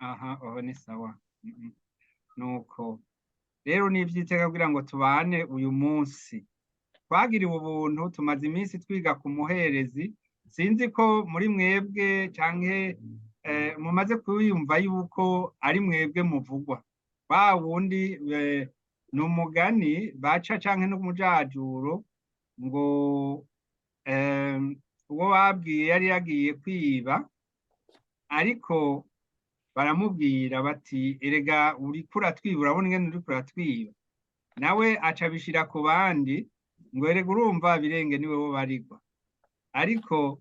Aha, oho ni sawa. Nuko rero ni ivy'iteka kugira ngo tubane uyu munsi. Twagiriwe ubuntu, tumaze iminsi twiga ku muherezi. Sinzi ko muri mwebwe canke mumaze kwiyumva yuko ari mwebwe muvugwa. Wa wundi ni umugani baca canke n'umujajuro ngo uwo babwiye yari yagiye kwiba, ariko baramubwira bati: "Erega uriko uratwiba, urabona ingene uriko uratwiba." Nawe aca abishira ku bandi ngo: "Erega urumva birenge niwe bo barigwa." Ariko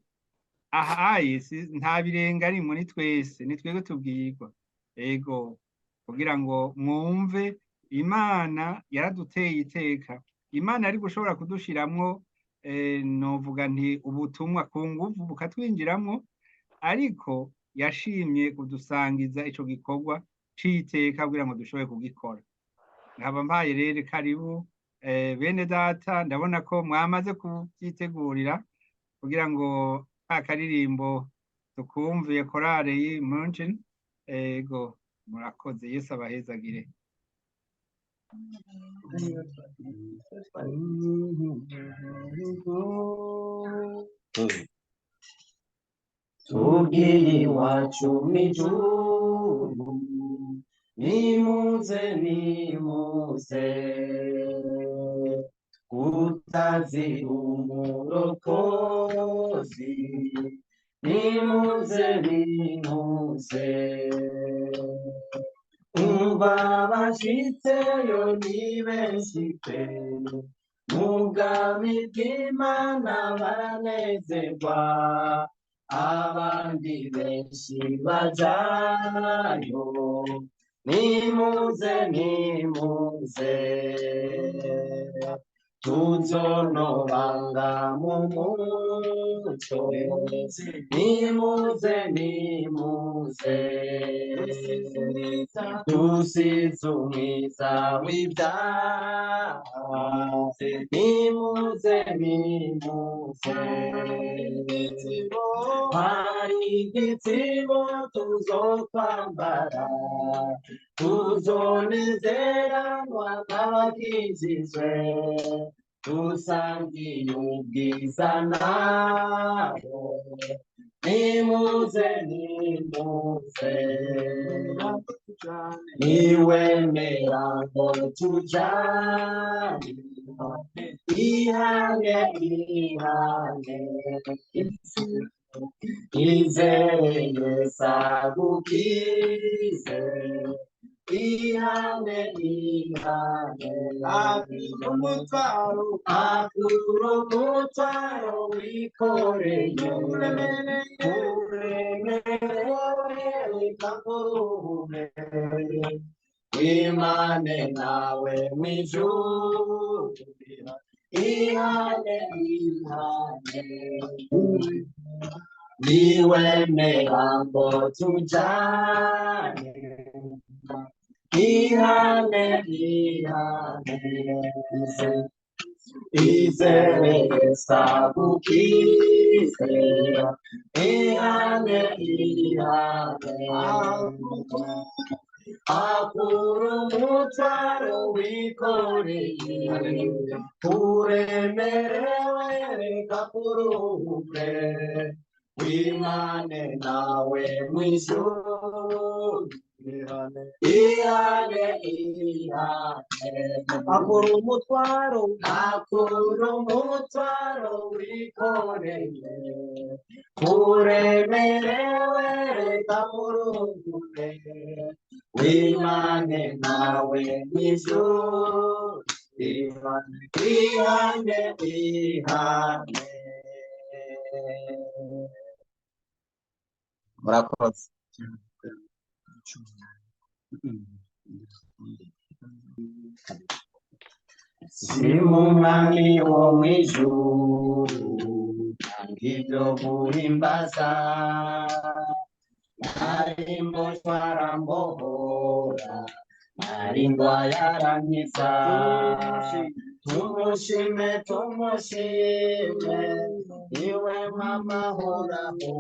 ahaye nta birenga arimwo, ni twese, ni twebwe tubwirwa. Ego, kugira ngo mwumve, Imana yaraduteye iteka. Imana yari gushobora kudushiramwo novuga nti ubutumwa ku nguvu bukatwinjiramwo, ariko yashimye kudusangiza ico gikorwa c'iteka kugira ngo dushobore kugikora. Nkaba mpaye rero karibu bene data. Ndabona ko mwamaze kuvyitegurira kugira ngo ka karirimbo tukumviye, korale y'i München. Ego, murakoze, Yesu abahezagire. Tugiye iwacu mw'ijuru, nimuze, nimuze, utazira umurokozi, nimuze, nimuze. Umva, bashitseyo ni benshi pe, mu bwami bw'Imana baranezerwa, abandi benshi bajayo. Nimuze, nimuze, tuzonobanga mu muco. Nimuze, nimuze, dusize umwiza w'ibyaha. Nimuze, nimuze, hari igitsibo tuzokwambara, tuzonezeranwa n'abakijijwe, dusangiye ubwiza nabo. Nimuze, nimuze, niwemera ngo tujane, ihane, ihane, izere Yesu agukize. Ihane, ihane, akura umutwaro, akura umutwaro wikoreye, uremerewe, reka nkuruhure, wimane nawe mw'ijuru. Ihane, ihane, niwemera ngo tujane, ihane, ihane, izere Yesu agukize. Ihane, ihane, akura umutwaro wikoreye, uremerewe, reka kuruhure, wimane nawe mw'ijuru. Ihane, ihane, akura umutwaro, akura umutwaro wikoreye, uremerewe, reka kuruhure, wimane nawe mw'ijuru. Ihane, ihane. Murakoze. Simu umwami wo mw'ijuru, nanga ibyo guhimbaza, nari mboshwe arambohora, nari ndwaye arankiza. Tumushime, tumushime, niwe mwamahoraho.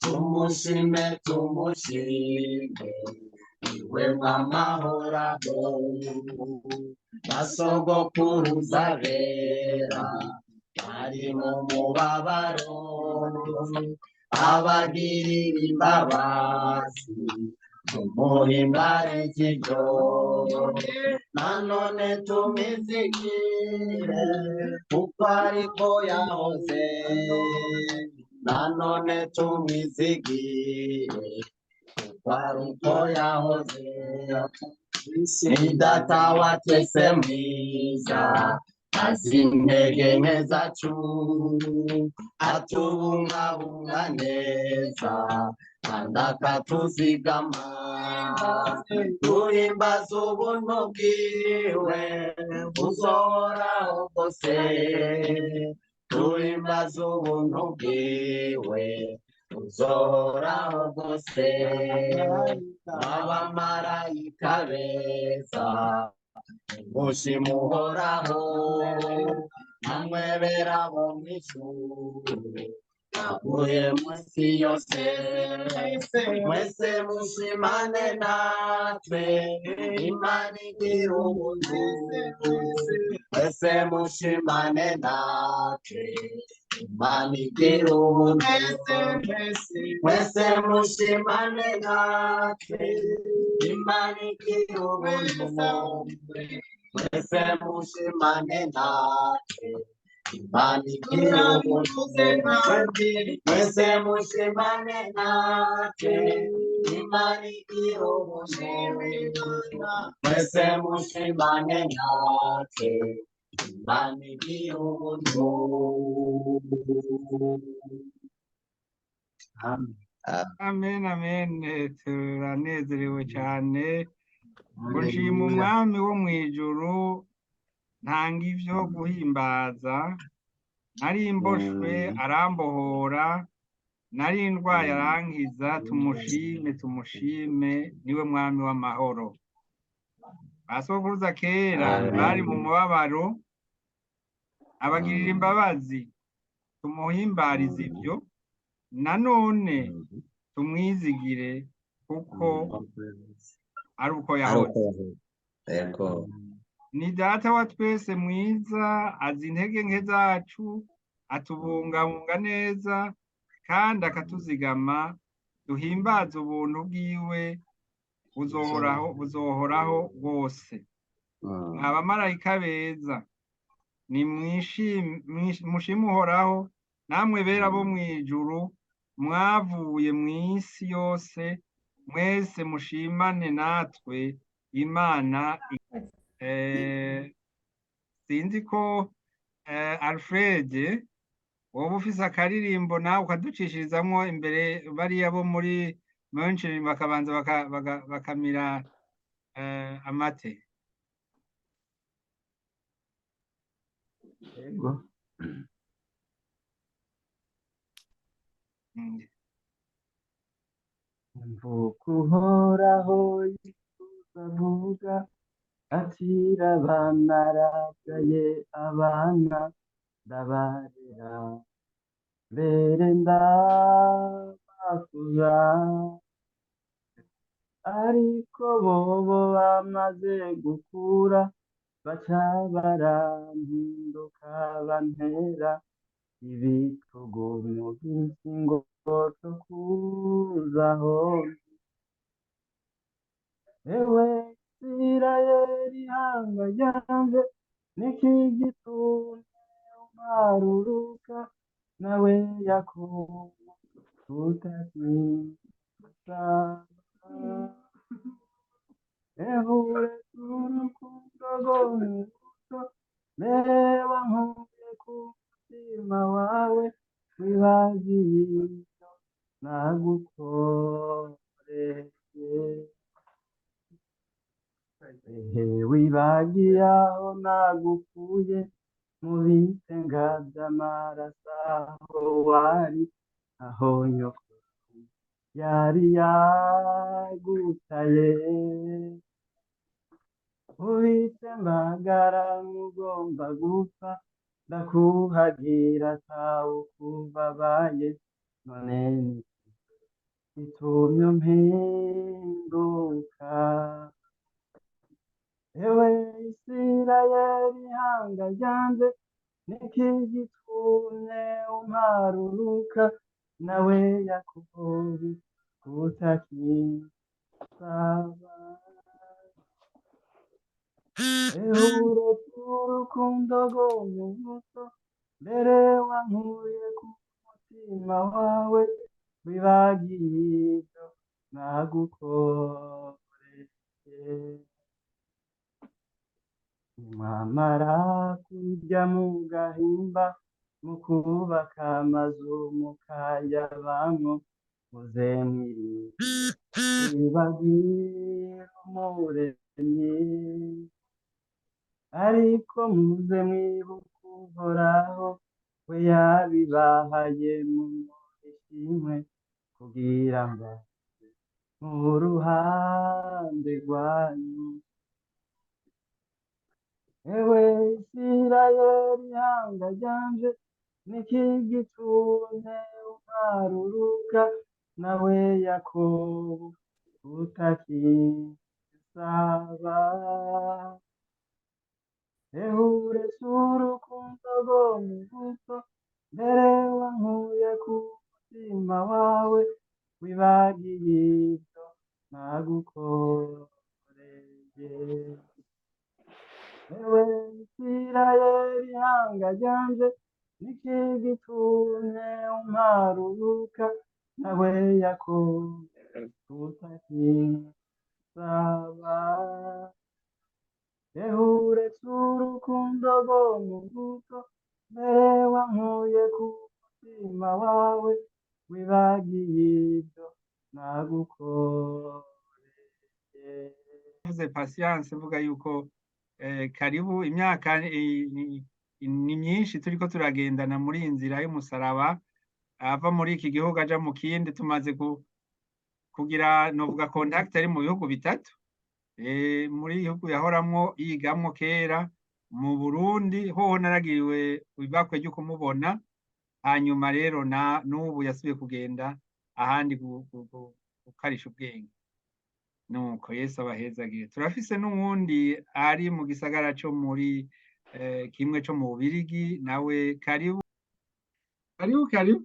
Tumushime, tumushime, niwe mwamahoraho. Basogokuruza bera bari mu mubabaro, abagirira imbabazi, tumuhimbare ikiryo. Nanone tumizigire, kuko ariko yahoze. Nanone tumizigire, kuko ariko yahoze. Ni data wa twese mwiza, azi intege nke zacu, atubungabunga neza, kandi akatuzigama. Duhimbaza ubuntu bwiwe buzohoraho bwose. Duhimbaza ubuntu bwiwe buzohoraho bwose. Abamarayika beza, nimushime Uhoraho, namwe bera bo mw'ijuru, bavuye munsi yose. Mwese mushimane natwe, Imana igira ubuntu. Mwese mushimane natwe, Imana igira ubuntu. Mwese mushimane natwe, Imana igira ubuntu. Mwese mushimane natwe, Imana igira ubuntu. Mwese mushimane natwe, Imana igira ubuntu. Mwese mushimane natwe, Imana igira ubuntu. Amen. Amen, amen. Turanezerewe cyane. Ngo nshima umwami wo mu ijuru, ntanga ivyo guhimbaza. Nari mboshwe arambohora, nari ndwaye arankiza. Tumushime, tumushime, niwe mwami w'amahoro. Basokuruza kera bari mu mubabaro, abagirira imbabazi. Tumuhimbarize ibyo, nanone tumwizigire, kuko ari uko yahoze. Yego. Ni data wa twese mwiza, azi intege nke zacu, atubungabunga neza kandi akatuzigama. Duhimbaze ubuntu bwiwe buzohoraho, buzohoraho bwose. Abamarayika beza, ni mushime Uhoraho, namwe bera bo mw'ijuru, mwavuye mw'isi yose, mwese mushimane natwe Imana. Sinzi ko Alfred woba ufise akaririmbo nawe ukaducishirizamwo imbere, bariya bo muri München bakabanza bakamira amate. Yego. Mvuka Uhoraho yifuza avuga ati "Rabanaragaye abana ndabarera, mbere ndabakuza, ariko bobo bamaze gukura baca barampinduka bantera ibitugu mu by'insingo cyo kuzaho. Ewe Isirayeli hanga ryanje, niki gitumye umparuruka, nawe Yakobo utakiza? Ehure urukundo rwo mu buto, reba nkuye ku mutima wawe, wibagiye ibyo nagukoreye. Ehe, wibagiye aho nagukuye mu bitenga by'amaraso, aho wari, aho nyoko yari yagutaye. Ubitse mbagara mugomba gupfa, ndakuhagira atawukubabaye, none gitumye umpinduka. Ewe Isirayeli ihanga ryanje, niki gitumye umparuruka, nawe Yakobo utakinsaba. Ewe urukundo rwo mu buto, mbere wankuye ku mutima wawe, wibagiye ibyo nagukoreye. Mwamara kurya mugahimba, mukubaka amazu mukayabamwo, muze mwirinde kwibagira Umuremyi. Ariko muze mwibuke Uhoraho, we yabibahaye mumuhe ishimwe, kugira ngo abe mu ruhande rwanyu. Ewe Isirayeli ihanga ryanje, niki gitumye umparuruka, nawe Yakobo utakinsaba. Ewe uretse urukundo rwo mu buto, mbere wankuye ku mutima wawe, wibagiye ibyo nagukoreye. Ewe Isirayeli ihanga ryanje, niki gitumye umparuruka, nawe Yakobo utakinsaba. Ewe uretse urukundo rwo mu buto, mbere wankuye ku mutima wawe, wibagiye ibyo nagukoreye. Mvuze Patience mvuga yuko karibu imyaka ni myinshi turiko turagendana muri iyi nzira y'umusaraba, ava muri iki gihugu aja mu kindi, tumaze kugira novuga contact ari mu bihugu bitatu, muri bihugu yahoramwo yigamwo kera mu Burundi hoho naragiriwe ibakwe ryo kumubona, hanyuma rero na n'ubu yasubiye kugenda ahandi gukarisha ubwenge. Nuko Yesu abahezagire. Turafise n'uwundi ari mu gisagara co muri kimwe co mu Bubirigi, nawe karibu karibu karibu.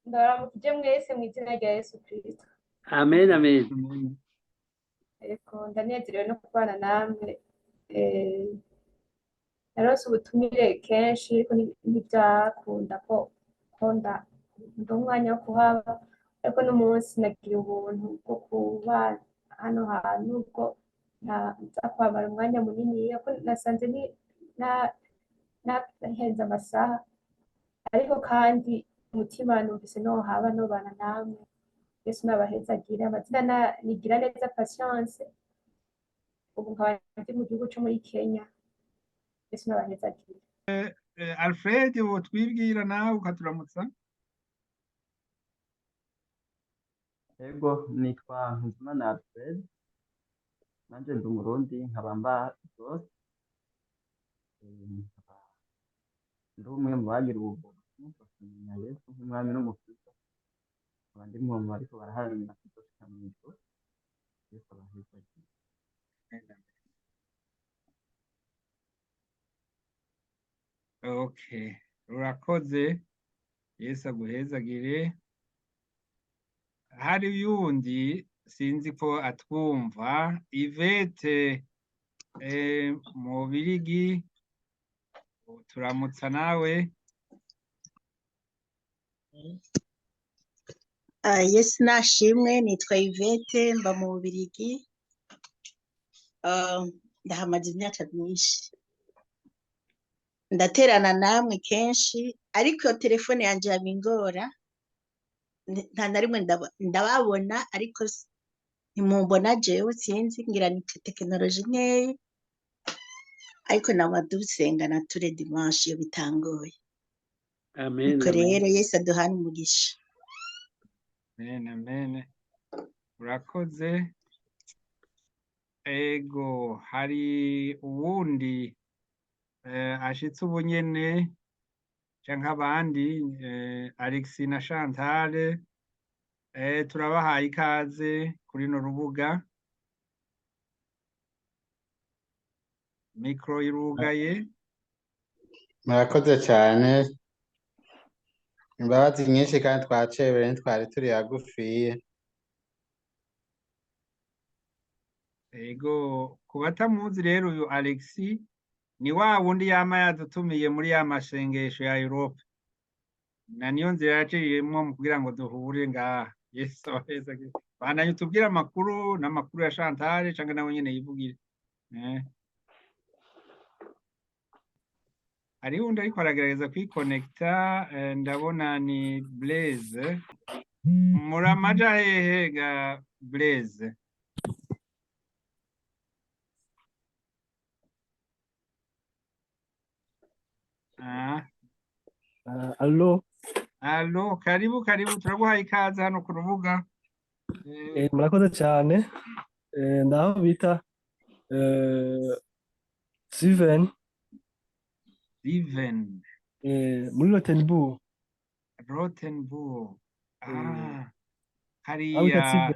Ndabaramukije mwese mu izina rya Yesu Kristo. Amen, amen. Ego, ndanezerewe no kubana namwe. Narose ubutumire kenshi ariko ntibyakunda ko ndonka umwanya wo kuhaba, ariko n'umunsi nagira ubuntu bwo kuba hano hantu, ubwo nza kuhamara umwanya munini, ariko nasanze nahenze amasaha, ariko kandi umutima numvise nohaba nobana namwe. Yesu nabahezagire. Amazina nigira neza Patience, ubu nkaba ndi mu gihugu co muri Kenya. Yesu nabahezagire. Alfred, wotwibwira nawe ukaturamutsa? Ego, nitwa Nkuzimana Alfred, nanje ndi umurundi, nkaba mba rwose, nkaba ndi umwe mu bagira ubuntu bakamenya Yesu nk'umwami n'umukiza, nkaba ndi mu bariko baraharanira kuzoshika mw'ijuru. Yesu abahezagire. Okay, urakoze. Yesu aguhezagire. Hari uyundi sinzi ko atwumva, Yvette mu Bubirigi, turamutsa nawe. Yesu nashimwe, nitwa Yvette, mba mu Bubirigi. Ndahamaze imyaka myinshi, ndaterana namwe kenshi, ariko iyo telefone yanje yabingora, nta na rimwe ndababona, ariko ntimumbona jewe, sinzi ngira ni tekinoloji nkeya, ariko nama dusengana ture dimanche iyo bitangoye. Amen, Nuko amen. rero Yesu aduhane umugisha. Amen, amen. Urakoze. Ego, hari uwundi ashitse ubunyene canke abandi, Alexis na Chantal, turabahaye ikaze kuri no rubuga. Mikro irugaye. Murakoze cyane, imbabazi nyinshi kandi twacerewe ntitwari turi hagufiye. Ego, ku batamuzi rero uyu Alexis ni wa wundi yama yadutumiye muri ya masengesho ya Europe. Na niyo nzira yaciyemwo mu kugira ngo duhure ngaha. Yesu abahezagire. Bandanye utubwire amakuru n'amakuru ya Chantal canke nawe nyene yivugire. Hariho uwundi ariko aragerageza kwikonekita, ndabona ni Blaise. Muramaja hehe ga Blaise? Ah. Allo. Allo, karibu karibu, turaguhaye ikaze hano ku rubuga. Murakoze cyane. Ndaho bita Steven. Steven. Muri Rothenburg. Rothenburg. Ah, Aho bita hariya Steven.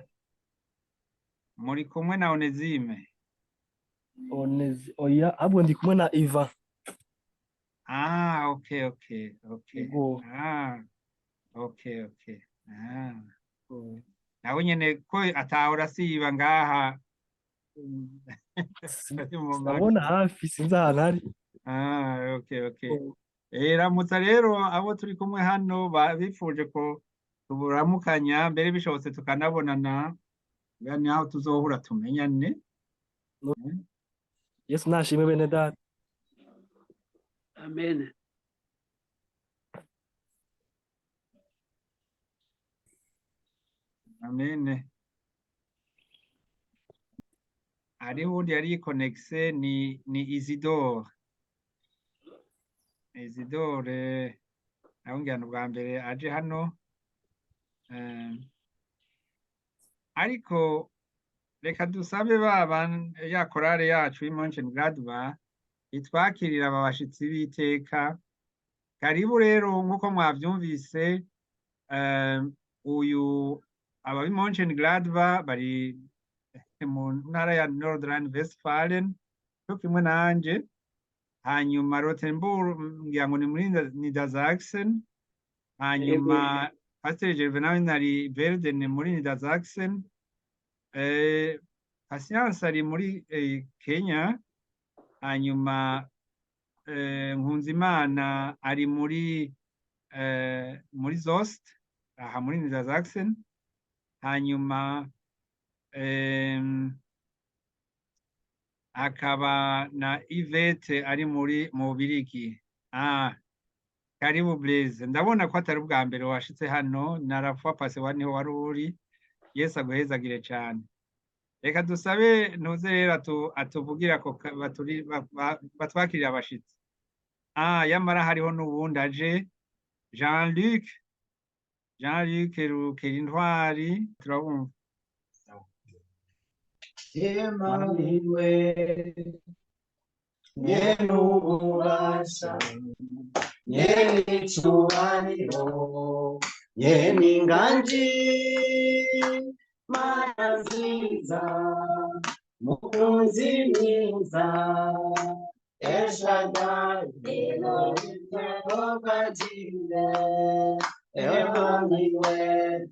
muri kumwe na Onesime. Oya, ahubwo ndi kumwe na Ivan. Ah, okay, okay, okay. Yego. Ah, okay, okay. Ah. Nawe nyene ko atahora asiba ngaha. Ndabona hafi, sinzi ahantu ari. Ah, okay, okay. Ramutsa rero abo turi kumwe hano bifuje ko tuburamukanya mbere bishobotse tukanabonana, yani aho tuzohura tumenyane. Yesu nashimwe bene data. Amen. Amen. Hariho uwundi yari yikonekise ni Isidore. Isidore nawe ngira ni ubwa mbere aje hano. Ariko reka dusabe baba ya korale yacu y'Mönchengladbach itwakirira aba bashitsi b'iteka. Karibu rero nk'uko mwavyumvise, uyu aba b'i Mönchengladbach bari mu ntara ya Nordrhein-Westfalen cyo kimwe nanje. Hanyuma Rothenburg ngira ngo ni muri Niedersachsen. Hanyuma Pasteur Gervais nawe nari Verden muri Niedersachsen. Patience ari muri Kenya. Hanyuma Nkunzimana ari muri Zost aha muri Niedersachsen. Hanyuma akaba na Yvette ari muri mu Bubirigi. Ah, karibu Blaise. Ndabona ko atari ubwa mbere washitse hano, narapfa pase wa niho wari uri. Yesu aguhezagire cyane. Reka dusabe ntuze rero atuvugira ko batwakirira abashitsi. Ah, yamara hariho n'uwundi aje, Jean-Luc. Jean-Luc Rukerintwari, turabumva. Emmanuel, nyenububasha, nyenicubahiro, nyeninganji, Mana nziza, mukunzi mwiza, El Shaddai, Elohim, Jehovah Jireh, Emmanuel,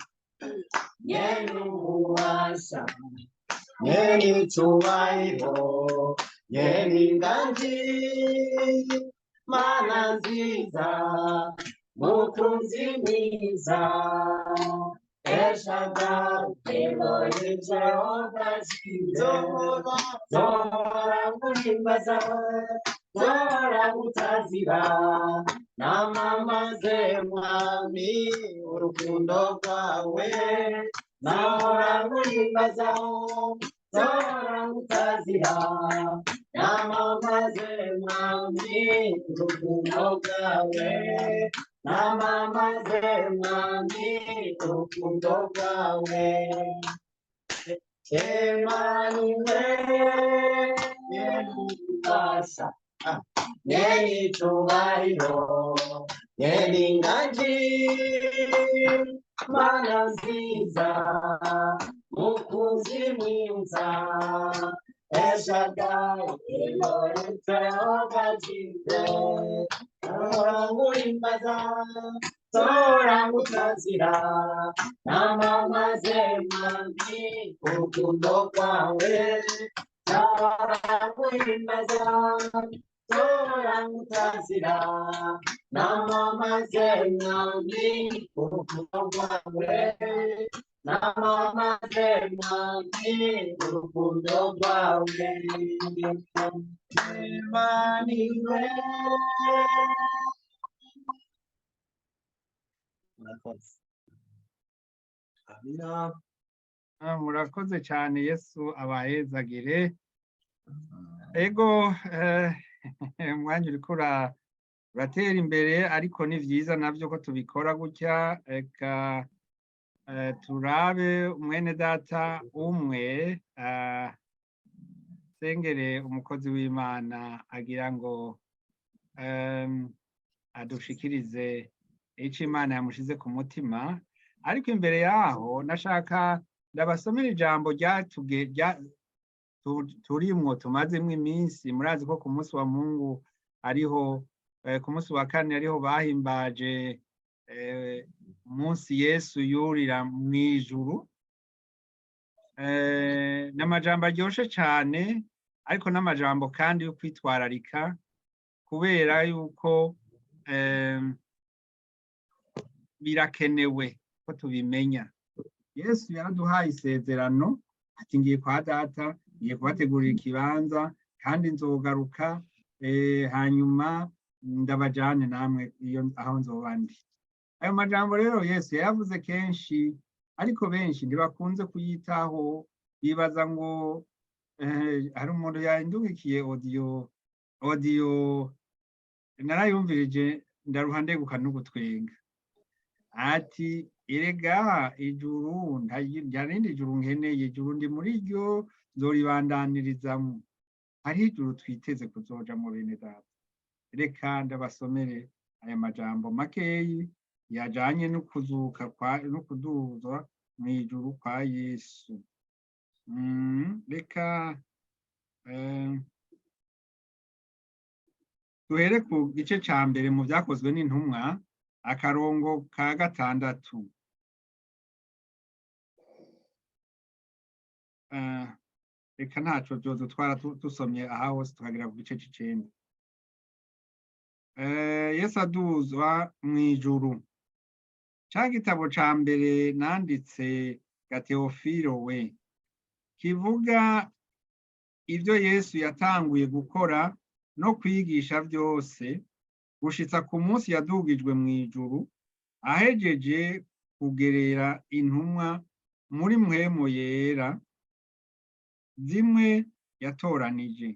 nyenububasha, nyenicubahiro, nyeninganji, Mana nziza, mukunzi mwiza, El Shaddai, Elohim, Jehovah Jireh, Zohora nguhimbaza, Zohora ngutazira, namamaze Mwami urukundo rwawe, Zohora nguhimbaza, Zohora ngutazira, Namamaze mwami urukundo rwawe, namamaze mwami urukundo rwawe. Emmanuel, Nyamubasa, Nyenicyubahiro, Nyeninganji, Mana nziza, Mukunzi mwiza, El Shaddai, Elohim Jehovah Jireh, Nzahora nzahora ngutazira, namamaze mwami urukundo rwawe, nzahora nguhimbaza, nzahora ngutazira, namamaze mwami urukundo rwawe, namamaze mwami urukundo rwawe. Emmanuel. Murakoze. Amina. Murakoze cyane, Yesu abahezagire. Ego, umwanya uriko uratera imbere, ariko ni vyiza navyo ko tubikora gutya. Reka turabe umwene data umwe sengere umukozi w'Imana agira ngo adushikirize ico Imana yamushize ku mutima. Ariko imbere yaho nashaka ndabasomera ijambo ryatuge rya turimwo tumazemwo iminsi. Murazi ko ku munsi wa Mungu ariho, ku munsi wa kane ariho bahimbaje umunsi Yesu yurira mw'ijuru. N'amajambo aryoshe cane, ariko n'amajambo kandi yo kwitwararika, kubera yuko birakenewe ko tubimenya. Yesu yaraduhaye isezerano ati: "Ngiye kwa Data, ngiye kubategurira ikibanza, kandi nzogaruka, hanyuma ndabajane namwe iyo aho nzoba ndi." Ayo majambo rero Yesu yayavuze kenshi, ariko benshi ntibakunze kuyitaho, bibaza ngo hari umuntu yandugikiye audio, narayumvirije ndaruha ndeguka no gutwenga, ati: "Erega ijuru nta rindi juru nkeneye, ijuru ndi muri ryo, nzoribandanirizamwo." Hariho ijuru twiteze kuzojamwo, bene data. Reka ndabasomere aya majambo makeyi yajanye no kuzuka kwa no kuduzwa mw'ijuru kwa Yesu. Reka duhere ku gice ca mbere mu Vyakozwe n'Intumwa, akarongo ka 6. Reka ntaco vyodutwara dusomye aha hose tukagera ku gice c'9. Yesu aduzwa mw'ijuru. Ca gitabo ca mbere nanditse ga Teofilo we, kivuga ivyo Yesu yatanguye gukora no kwigisha vyose gushitsa ku munsi yadugijwe mw'ijuru, ahejeje kugerera intumwa muri Mpwemu Yera zimwe yatoranije,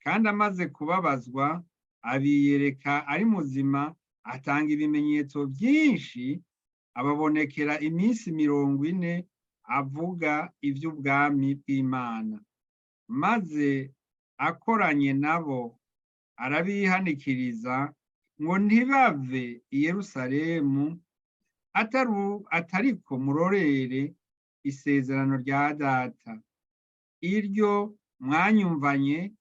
kandi amaze kubabazwa abiyereka ari muzima, atanga ibimenyetso byinshi, ababonekera iminsi 40, avuga ivy'ubwami bw'Imana. Maze akoranye nabo arabihanikiriza ngo ntibave i Yerusalemu, atariko murorere isezerano rya Data iryo mwanyumvanye,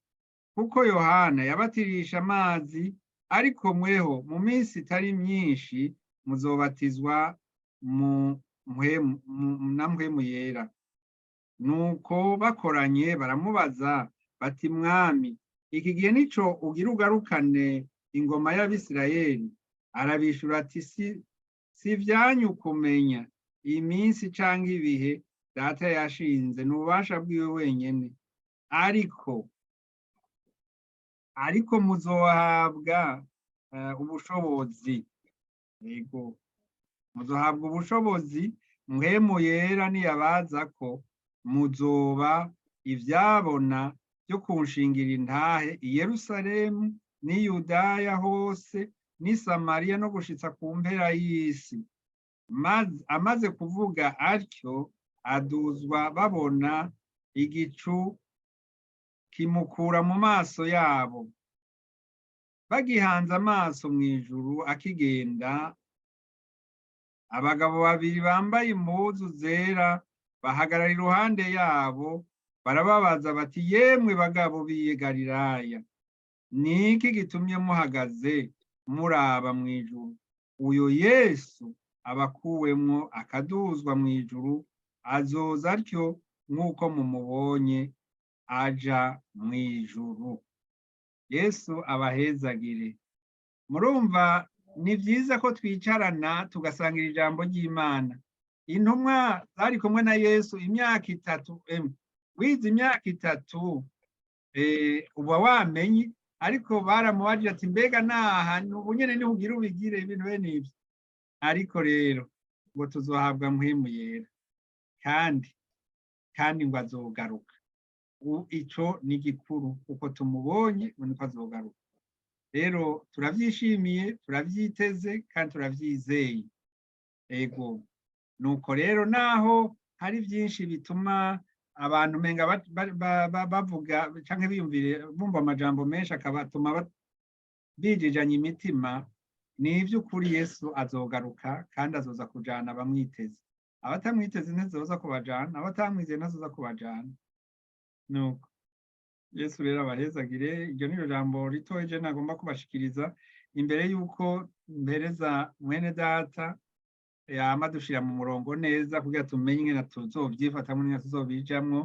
kuko Yohana yabatirisha amazi, ariko mweho mu minsi itari myinshi muzobatizwa mu na Mpwemu Yera. Nuko bakoranye baramubaza bati: "Mwami, iki gihe nico ugira ugarukane ingoma y'Abisirayeli?" Arabishura ati: "Si ivyanyu kumenya iminsi canke ibihe Data yashinze n'ububasha bwiwe wenyene, ariko muzohabwa ubushobozi, yego, muzohabwa ubushobozi Mpwemu Yera niyabazako, muzoba ivyabona byo kunshingira intahe i Yerusalemu n'i Yudaya hose n'i Samariya no gushitsa ku mpera y'isi. Amaze kuvuga atyo, aduzwa babona, igicu kimukura mu maso yabo. Bagihanze amaso mu ijuru akigenda, abagabo babiri bambaye impuzu zera bahagarara iruhande yabo, barababaza bati: "Yemwe bagabo b'i Galilaya, ni iki gitumye muhagaze muraba mu ijuru? Uyo Yesu abakuwemwo akaduzwa mu ijuru azoza atyo nk'uko mumubonye aja mu ijuru." Yesu abahezagire. Murumva ni byiza ko twicarana tugasangira ijambo ry'Imana. Intumwa zari kumwe na Yesu imyaka 3. Wize imyaka 3, uba wamenye. Ariko baramubajije ati: "Mbega naha ubu nyene niho ugira ubigire ibintu bene ibyo?" Ariko rero ngo tuzohabwa Mpwemu Yera, kandi ngo azogaruka. Ico ni gikuru kuko tumubonye ngo niko azogaruka. Rero turavyishimiye, turavyiteze kandi turavyizeye. Ego, nuko rero naho hari byinshi bituma abantu umenga bavuga canke biyumvire, bumva amajambo menshi akabatuma bijijanya imitima, ni ivy'ukuri Yesu azogaruka kandi azoza kujana abamwiteze. Abatamwiteze ntizoza kubajana, abatamwizeye ntazoza kubajana. Nuko Yesu rero abahezagire. Iryo ni jambo ritoya je nagomba kubashikiriza imbere y'uko mpereza mwene data yama dushira mu murongo neza kugira tumenye ingene tuzovyifatamwo n'ingene tuzobijamwo.